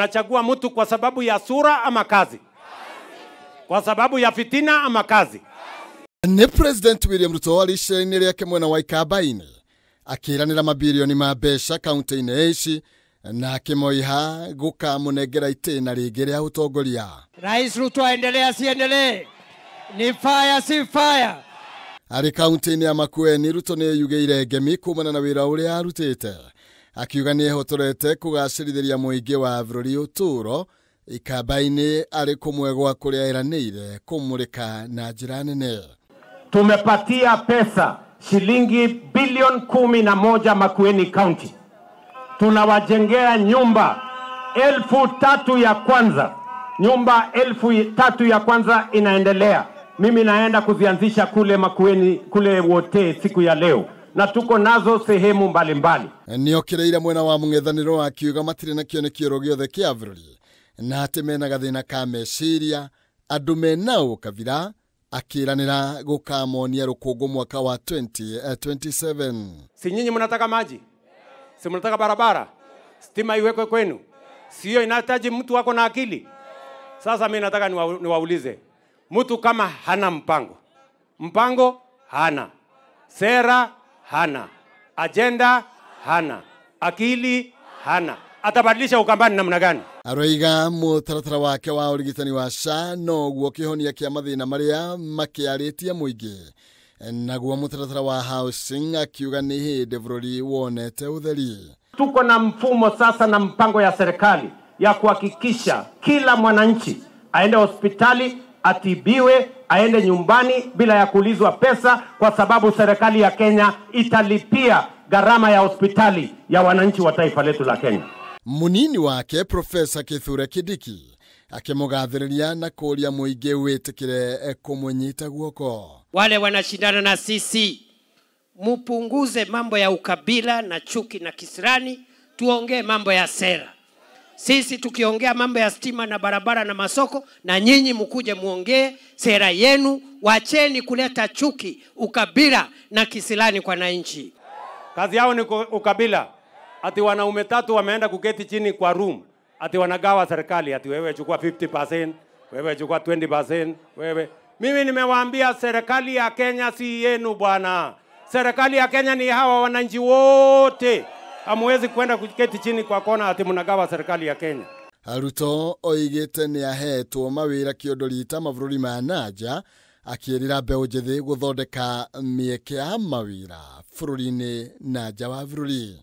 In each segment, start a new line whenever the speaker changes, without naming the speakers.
Unachagua mtu kwa sababu ya sura ama kazi? Kwa sababu ya fitina ama kazi?
Nĩ President William Ruto arĩ icera-inĩ rĩake mwena wa Ikamba-inĩ akĩranĩra mabirioni ma mbeca kaunti-inĩ ici na akĩmoiha gũkamũnengera itĩna rĩngĩ rĩa ũtongoria.
Rais Ruto aendelee asiendelee? Ni fire si fire?
Arĩ kaunti-inĩ ya Makueni, Ruto nĩ eyugĩire ngemi kumana na wĩra ũrĩa arutĩte, akiuga nĩ ehotorete kũgacĩrithĩria mũingĩ wa bũrũri ũtũũro Ikamba-inĩ arĩ kũmwe gwa kũrĩa eranĩire kũmũrĩka na njĩra nene.
Tumepatia pesa shilingi bilioni 11 Makueni County. Tunawajengea nyumba 3,000 ya kwanza. Nyumba 3,000 ya kwanza inaendelea. Mimi naenda kuzianzisha kule Makueni, kule wote siku ya leo. Na tuko nazo sehemu mbalimbali.
Nĩokĩrĩire mwena wa mũng'ethanĩro akiuga matirĩ na kĩoneki oro gĩothe kĩa bũrũri na atĩ mena gathĩna ka meciria andũ mena ũkabira, akĩranĩra gũkamonia rũkũngũ mwaka wa 2027.
Si nyinyi mnataka maji? Si mnataka barabara? Stima iwekwe kwenu? Sio inahitaji mtu wako na akili? Sasa mimi nataka niwaulize, mtu kama hana mpango, mpango hana, sera hana, agenda hana, akili hana, atabadilisha Ukambani namna gani?
Aroiga mũtaratara wake wa ũrigitani wa SHA noguo kĩhonia kĩa mathĩna marĩa makĩarĩtie mũingĩ, naguo mũtaratara wa housing akiuga nĩ hĩndĩ bũrũri wonete ũtheri.
Tuko na mfumo sasa na mpango ya serikali ya kuhakikisha kila mwananchi aende hospitali atibiwe, aende nyumbani bila ya kuulizwa pesa, kwa sababu serikali ya Kenya italipia gharama ya hospitali ya wananchi wa taifa letu la Kenya.
Munini wake Profesa Kithure Kindiki akĩmũgathĩrĩria na kũũria mũingĩ wĩtĩkĩre kũmũnyita guoko.
Wale wanashindana na sisi, mupunguze mambo ya ukabila na chuki na kisirani, tuongee mambo ya sera. Sisi tukiongea mambo ya stima na barabara na masoko, na nyinyi mkuje muongee sera yenu. Wacheni kuleta chuki, ukabila na kisirani kwa wananchi.
Kazi yao ni ukabila. Ati wanaume 3 wameenda kuketi chini kwa room, ati wanagawa serikali, ati wewe chukua 50%, wewe chukua 20%, wewe. Mimi nimewaambia serikali ya Kenya si yenu bwana. Serikali ya Kenya ni hawa wananchi wote. Hamuwezi kwenda kuketi chini kwa kona ati mnagawa serikali ya Kenya.
Ruto oigĩte nĩ ahetwo mawĩra kĩondo rita mabũrũri ma nanja, akĩĩrĩra mbeũ njĩthĩ gũthondeka mĩeke ya mawĩra bũrũri-inĩ na nja wa bũrũri.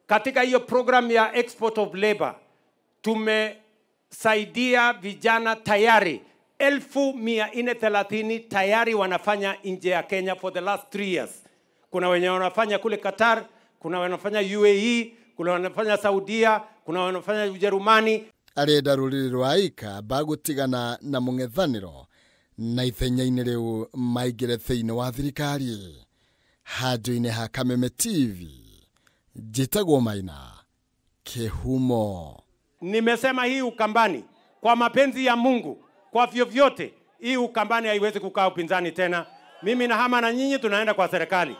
Katika hiyo program ya export of labor tumesaidia vijana tayari 430,000 tayari wanafanya nje ya Kenya for the last 3 years. Kuna wenye wanafanya kule Qatar, kuna wanafanya UAE, kuna wanafanya Saudia, kuna wanafanya Ujerumani.
Arenda rũrĩrĩ rwa Ikamba gũtigana na mũng'ethanĩro na ithenya-inĩ rĩu maingĩre thĩinĩ wa thirikari. Handũ-inĩ ha Kameme TV, njĩtagwo Maina Kĩhumo.
Nimesema hii Ukambani kwa mapenzi ya Mungu, kwa vyovyote hii Ukambani haiwezi kukaa upinzani tena. Mimi nahama na nyinyi tunaenda kwa serikali.